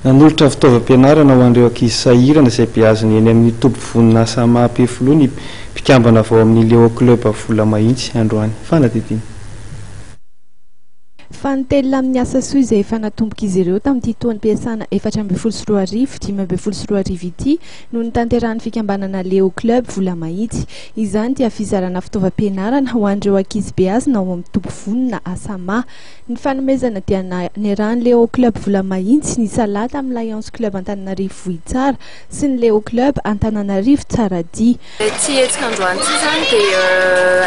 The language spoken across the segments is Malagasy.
Nanolotra fitaovam-pianarana ho an'ireo ankizy sahirana izay beazina eny amin'ny toby vonona Asama Ampefiloha ny mpikambana avy ao amin'ny Leo Club Volamahitsy androany. Fanadihadiana. Fanintelona amin'ny asa soa izay efa natombok'izy ireo tamin'ity taom-piasana 2014, 2015 ity no notanterahan'ny fikambanana Leo Club Volamahitsy. Izany dia fizarana fitaovam-pianarana ho an'ireo ankizy beazina ao amin'ny toby vonona Asama. Ny fanomezana dia niarahan'ny Leo Club Volamahitsy nisalahy tamin'ny Lions Club Antananarivo Vohitsara sy ny Leo Club Antananarivo Tsaradia. Ity hetsika androany ity izany dia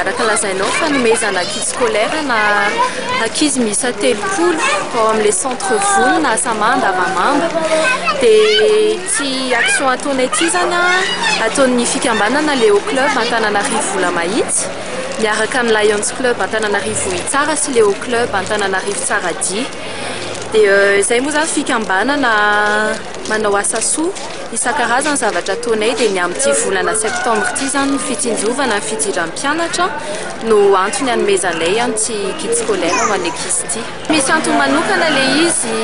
araka ny lazainao fanomezana kit scolaire na ankizy miisa 30 ao amin'ilay centre Vonona Asama Andavamamba. Dia ity action ataonay ity izany ataon'ny fikambanana Leo Club Antananarivo Volamahitsy miaraka amin'ny Lions Club Antananarivo Vohitsara sy Leo Club Antananarivo Tsaradia. Dia izay moa izany fikambanana manao asa soa isan-karazany zavatra ataonay dia ny amin'ity volana septembre ity izany ny fitsinjovana ny fidiran'ny mpianatra no antony hanomezanay an'ity kit scolaire ho an'ny ankizy ity. Misy antony manokana ilay izy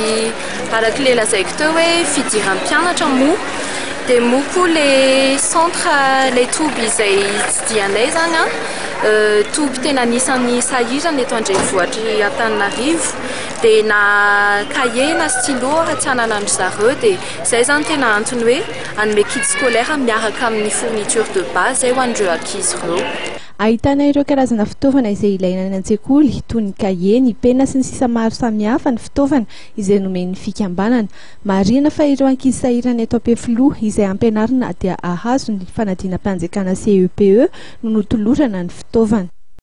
araka ilay lazaiko teo hoe fidiran'ny mpianatra moa dia moa koa ilay centre ilay toby izay tsidihanay izany an, toby tena anisan'ny sahirana eto an-drenivohitr'i Antananarivo dia na cahier na stylo ary tsy ananan-dry zareo dia izay izany tena antony hoe hanome kit scolaire miaraka amin'ny fourniture de base izay ho an'ireo ankizy ireo. Ahitana ireo karazana fitaovana izay ilaina any an-tsekoly toy ny kahie, ny penina sy ny sisa maro samihafa ny fitaovana izay nomen'ny fikambanana. Marihina fa ireo ankizy sahirana eto Ampefiloha izay ampianarina dia hahazo ny fanadinam-panjakana CEPE no notolorana ny fitaovana.